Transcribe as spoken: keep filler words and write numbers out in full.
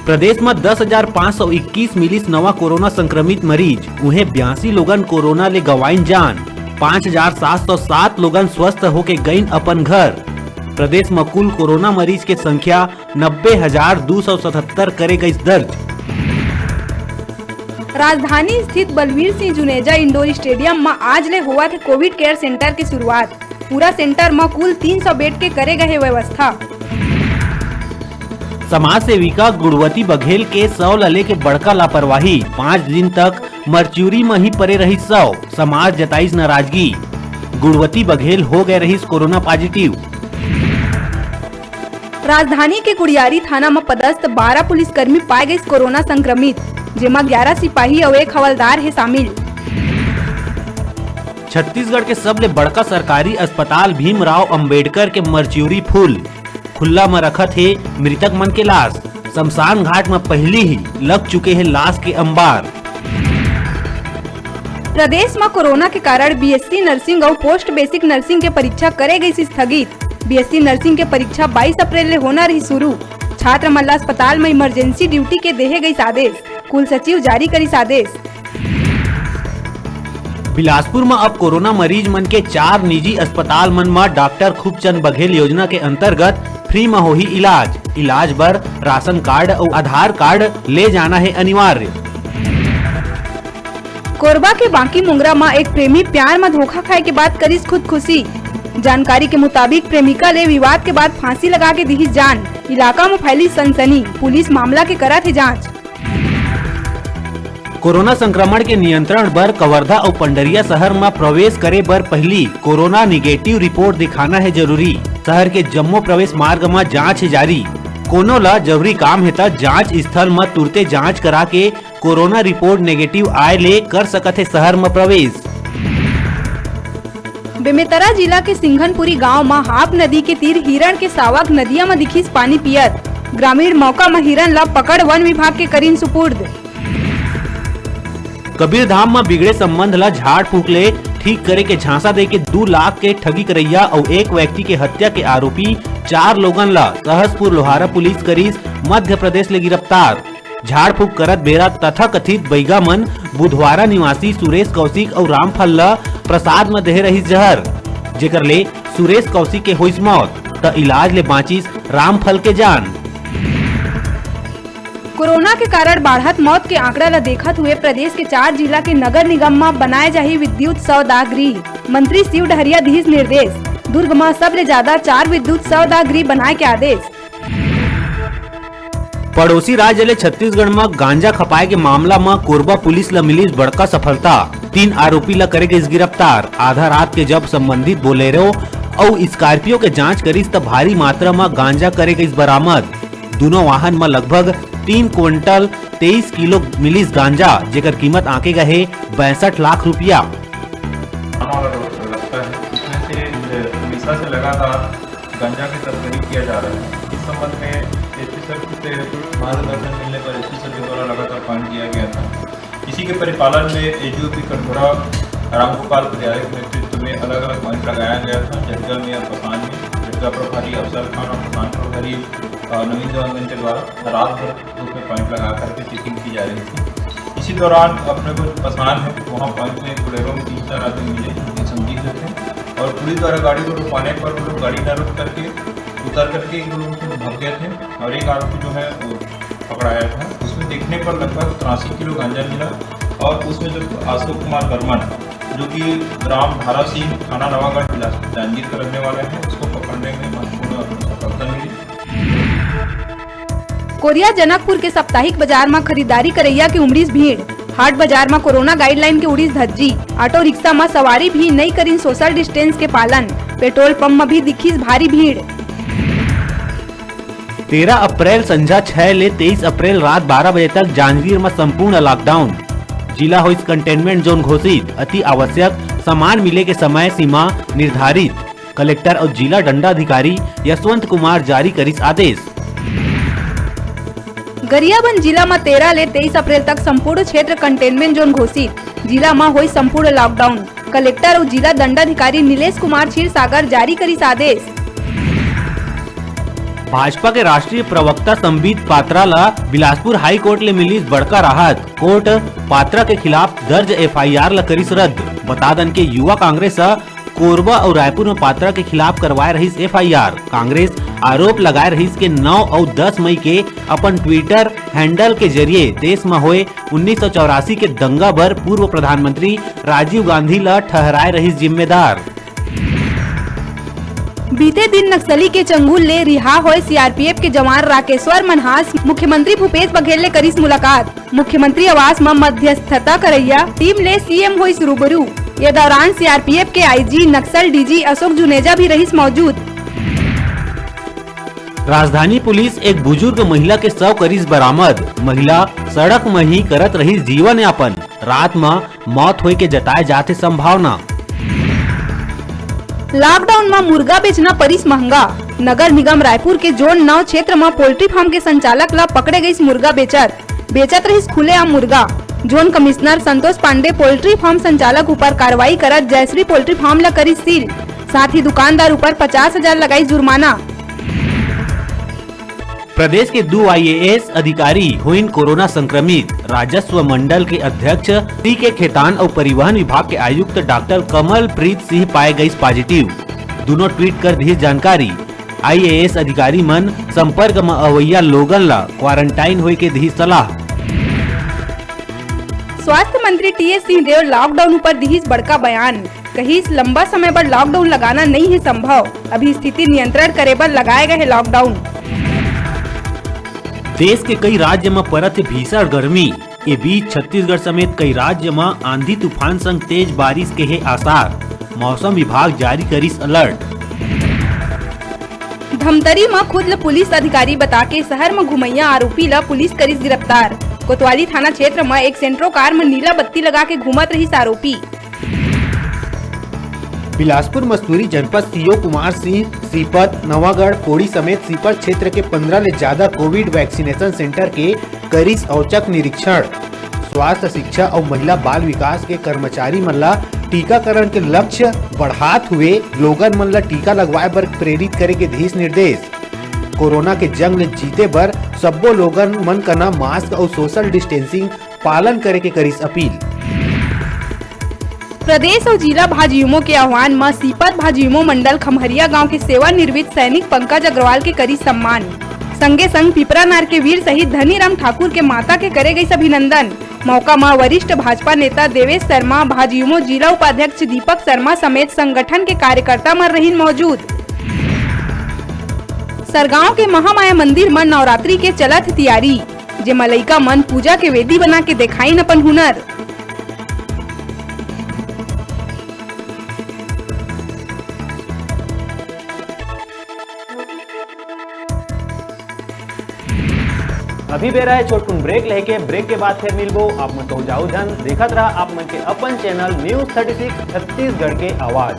प्रदेश म दस हजार पाँच सौ इक्कीस मिलिस नवा कोरोना संक्रमित मरीज, उहें बयासी लोगन कोरोना ले गंवाइन जान। पाँच हजार सात सौ सात लोगन स्वस्थ होके गइन अपन घर। प्रदेश म कुल कोरोना मरीज के संख्या नब्बे हजार दू सौ सतहत्तर करे गइस दर्ज। राजधानी स्थित बलवीर सिंह जुनेजा इंडोर स्टेडियम म आज ले होवत हे कोविड केयर सेंटर के शुरुआत। पूरा सेंटर म कुल तीन सौ बेड के करे गए व्यवस्था। समाज सेविका गुणवती बघेल के शव ल लेके बड़का लापरवाही, पाँच दिन तक मरच्योरी म ही परे रहिस शव, समाज जताइस नाराजगी। गुणवती बघेल हो गए रहिस कोरोना पॉजिटिव। राजधानी के गुढ़ियारी थाना म पदस्थ बारह पुलिसकर्मी पाए गइस कोरोना संक्रमित, जेमा ग्यारह सिपाही अउ एक हवलदार हे शामिल। छत्तीसगढ़ के सबले बड़का सरकारी अस्पताल भीमराव अंबेडकर के मरच्योरी फुल, खुल्ला म रखत हे मृतक मन के लाश। शमशान घाट म पहिली ही लग चुके हे लाश के अंबार। प्रदेश म कोरोना के कारण बीएससी नर्सिंग अउ पोस्ट बेसिक नर्सिंग के परीक्षा करे गइस स्थगित। बीएससी नर्सिंग के परीक्षा बाईस अप्रैल ले होना रही शुरू। छात्र मन ला अस्पताल म इमरजेंसी ड्यूटी के देहे गइस आदेश। कुल सचिव जारी करिस आदेश। बिलासपुर म अब कोरोना मरीज मन के चार निजी अस्पताल मन म डॉक्टर खूबचंद बघेल योजना के अंतर्गत फ्री म होही इलाज। इलाज बर राशन कार्ड अउ आधार कार्ड ले जाना हे अनिवार्य। कोरबा के बांकी मुंगरा म एक प्रेमी प्यार म धोखा खाए के बाद करिस खुदकुशी। जानकारी के मुताबिक, प्रेमिका ले विवाद के बाद फांसी लगा के दिहिस जान। इलाका म फैली सनसनी, पुलिस मामला के करत हे जांच। कोरोना संक्रमण के नियंत्रण बर कवर्धा अउ पंडरिया शहर म प्रवेश करे बर पहिली कोरोना निगेटिव रिपोर्ट दिखाना हे जरूरी। शहर के जम्मो प्रवेश मार्ग म जांच हे जारी। कोनो ल जरूरी काम हे त जांच स्थल म तुरते जांच करा के कोरोना रिपोर्ट नेगेटिव आए ले कर सकत हे शहर म प्रवेश। बेमेतरा जिला के सिंघनपुरी गांव म हाप नदी के तीर हिरण के सावक नदिया म दिखिस पानी पियत। ग्रामीण मौका म हिरण ल पकड़ वन विभाग के करिन सुपुर्द। कबीरधाम म बिगड़े संबंध ल झाड़ फूंक ले ठीक करे के झांसा दे के दू लाख के ठगी करइया अउ एक व्यक्ति के हत्या के आरोपी चार लोगन ल सहसपुर लोहारा पुलिस करिस मध्य प्रदेश ले गिरफ्तार। झाड़ फूंक करत बेरा तथाकथित बैगा मन बुधवारा निवासी सुरेश कौशिक अउ रामफल ल प्रसाद म देहे रहिस जहर, जेकर ले सुरेश कौशिक के होइस मौत, त इलाज ले बांचिस रामफल के जान। कोरोना के कारण बाढ़त मौत के आंकड़ा ल देखत हुए प्रदेश के चार जिला के नगर निगम म बनाए जाही विद्युत शवदाह गृह, मंत्री शिव डहरिया दिहिस निर्देश। दुर्ग म सबले ज्यादा चार विद्युत शवदाह गृह बनाए के आदेश। पड़ोसी राज्य ले छत्तीसगढ़ म गांजा खपाए के मामला म कोरबा पुलिस ल मिलिस बड़का सफलता। तीन आरोपी ल करे गइस गिरफ्तार। आधा रात के जब संबंधित बोलेरो अउ स्कॉर्पियो के जांच करिस, त भारी मात्रा म गांजा करे गइस बरामद। दूनों वाहन म लगभग तीन क्विंटल तेईस किलो मिलिस गांजा, जेकर कीमत आंके गए हे पैंसठ लाख रुपया। हमारा लगता है, इसमें से हमेशा से लगातार गांजा की तस्करी किया जा रहा है। इस संबंध में एसपी सर से मार्गदर्शन मिलने पर एसपी सर के द्वारा लगातार पॉइंट किया गया था। इसी के परिपालन में एडीओपी कटघोरा रामगोपाल भटियारे के नेतृत्व में अलग-अलग पॉइंट लगाया गया था। जटगा में और पसान में, जटगा प्रभारी अफसर खान और पसान प्रभारी, अ, नवीन देवांगन के द्वारा रात भर उसमें पॉइंट लगा करके चेकिंग की जा रही थी। इसी दौरान अपने को पसान है, वहाँ पॉइंट में बोलेरो में तीन चार आदमी मिले जो कि संदिग्ध थे और पुलिस द्वारा गाड़ी को रुकवाने पर वो लोग गाड़ी न रोक करके उतर करके एक लोग उसमें भाग गए थे और एक आरोपी जो है वो पकड़ाया था। उसमें देखने पर लगभग तिरासी किलो गांजा मिला और उसमें जो अशोक कुमार बर्मन, जो कि ग्राम धारा सिंह, थाना नवागढ़, बिलासपुर जांजगीर का रहने वाला है, उसको पकड़ने में महत्वपूर्ण सफलता मिली। कोरिया जनकपुर के साप्ताहिक बाजार म खरीदारी करइया के उमड़िस भीड़। हाट बाजार म कोरोना गाइडलाइन के उड़िस धज्जी। ऑटो रिक्शा म सवारी भी नइ करिन सोशल डिस्टेंस के पालन। पेट्रोल पंप म भी दिखिस भारी भीड़। तेरह अप्रैल संझा छह ले तेईस अप्रैल रात बारह बजे तक जांजगीर म संपूर्ण लॉकडाउन। जिला होइस कंटेनमेंट जोन घोषित, अति आवश्यक सामान मिले के समय सीमा निर्धारित। कलेक्टर अउ जिला दंडाधिकारी यशवंत कुमार जारी करिस आदेश। गरियाबंद जिला म तेरह ले तेईस अप्रैल तक संपूर्ण क्षेत्र कंटेनमेंट जोन घोषित। जिला म होइस संपूर्ण लॉकडाउन। कलेक्टर अउ जिला दंडाधिकारी नीलेश कुमार क्षीरसागर जारी करिस आदेश। भाजपा के राष्ट्रीय प्रवक्ता संबित पात्रा ला बिलासपुर हाई कोर्ट ले मिलिस बड़का राहत। कोर्ट पात्रा के खिलाफ दर्ज एफआईआर ला करिस रद्द। बता दन के युवा कांग्रेस ह कोरबा अउ रायपुर म पात्रा के खिलाफ करवाए रहिस एफआईआर। कांग्रेस आरोप लगाए रहिस के नौ अउ दस मई के अपन ट्विटर हैंडल के जरिए देश म होए उन्नीस सौ चौरासी के दंगा बर पूर्व प्रधानमंत्री राजीव गांधी ल ठहराए रहिस जिम्मेदार। बीते दिन नक्सली के चंगुल ले रिहा होए सीआरपीएफ के जवान राकेश्वर मनहास मुख्यमंत्री भूपेश बघेल ले करिस मुलाकात। मुख्यमंत्री आवास म मध्यस्थता करइया टीम ले सीएम होइस रूबरू। ये दौरान सीआरपीएफ के आईजी नक्सल डीजी अशोक जुनेजा भी रहिस मौजूद। राजधानी पुलिस एक बुजुर्ग महिला के शव करिस बरामद। महिला सड़क म ही करत रहिस जीवन यापन। रात म मौत होए के जताए जाथे संभावना। लॉकडाउन म मुर्गा बेचना परिस महंगा। नगर निगम रायपुर के जोन नौ क्षेत्र म पोल्ट्री फार्म के संचालक ल पकड़े गइस मुर्गा बेचत। बेचत रहिस खुलेआम मुर्गा। जोन commissioner Santosh Pandey poultry form संचालक ऊपर कार्रवाई करत जयश्री पोल्ट्री फार्म ल करिस सील। साथ ही दुकानदार ऊपर पचास हजार लगाइस जुर्माना। प्रदेश के दू आईएएस अधिकारी होइन कोरोना संक्रमित। राजस्व मंडल के अध्यक्ष सी के खेतान अउ परिवहन विभाग के आयुक्त डॉक्टर कमल प्रीत सिंह पाए गइस पॉजिटिव। दुनों ट्वीट कर दिस जानकारी। आईएएस अधिकारी मन संपर्क म अवइया लोगन ला क्वारंटाइन होए के दिस सलाह। स्वास्थ्य मंत्री टीएस सिंहदेव लॉकडाउन ऊपर दिहिस बड़का बयान। कहिस, लंबा समय बर लॉकडाउन लगाना नइ हे संभव। अभी स्थिति नियंत्रण करे बर लगाए गए हे लॉकडाउन। देश के कई राज्य म परत हे भीषण गर्मी। ए बीच छत्तीसगढ़ समेत कई राज्य म आंधी तूफान संग तेज बारिश के हे आसार। मौसम विभाग जारी करिस अलर्ट। धमतरी म खुद ल पुलिस अधिकारी बता के शहर म घुमइया आरोपी ल पुलिस करिस गिरफ्तार। कोतवाली थाना क्षेत्र म एक सेंट्रो कार म नीला बत्ती लगा के घूमत रहिस आरोपी। बिलासपुर मस्तूरी जनपद सीओ कुमार सिंह सीपत, नवागढ़, पोड़ी समेत सीपत क्षेत्र के पंद्रह ले ज्यादा कोविड वैक्सीनेशन सेंटर के करिस औचक निरीक्षण। स्वास्थ्य, शिक्षा अउ महिला बाल विकास के कर्मचारी मन ला टीकाकरण के लक्ष्य बढ़ात हुए लोगन मन ला टीका लगवाए बर प्रेरित करे के दिस निर्देश। कोरोना के जंग ले जीते बर सब्बो लोगन मन कना मास्क अउ सोशल डिस्टेंसिंग पालन करे के करिस अपील। प्रदेश अउ जिला भाजयुमो के आह्वान म सीपत भाजयुमो मंडल खम्हरिया गांव के सेवानिवृत्त सैनिक पंकज अग्रवाल के करिस सम्मान। संगे संग पिपरानार के वीर शहीद धनीराम ठाकुर के माता के करे गइस अभिनंदन। मौका म वरिष्ठ भाजपा नेता देवेश शर्मा, भाजयुमो जिला उपाध्यक्ष दीपक शर्मा समेत संगठन के कार्यकर्ता मन रहिन मौजूद। सरगांव के महामाया मंदिर म नवरात्रि के चलत तियारी, जेमा लइका मन पूजा के वेदी बना के देखाइन अपन हुनर। अभी बेरा हे छोटकुन ब्रेक लेके, ब्रेक के बाद फिर मिलबो। आप मन कहूँ जाऊ झन, देखत रहा आप मन के अपन channel news thirty six Chhattisgarh के आवाज़।